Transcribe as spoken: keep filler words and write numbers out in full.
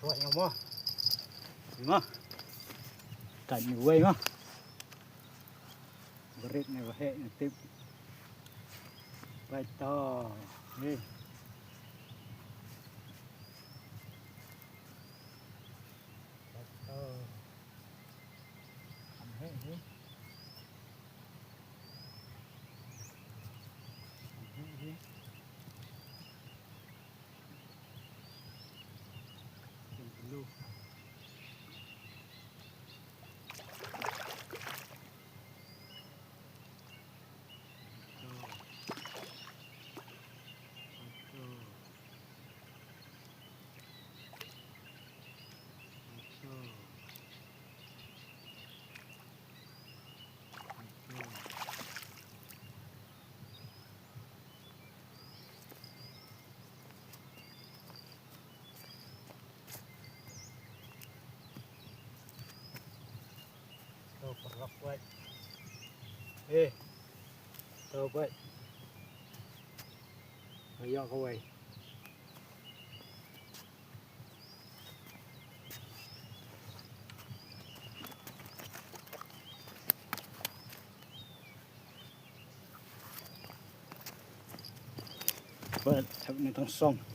Wei mo. Mo. Kan ni wei mo. Berit ni wahek ni tip. Wei to. Ni. Wei to. Am hek ni. Am hek ni. To paralok wei. Eh. To wei. Ayo kawei. Wei, thep ni tang song.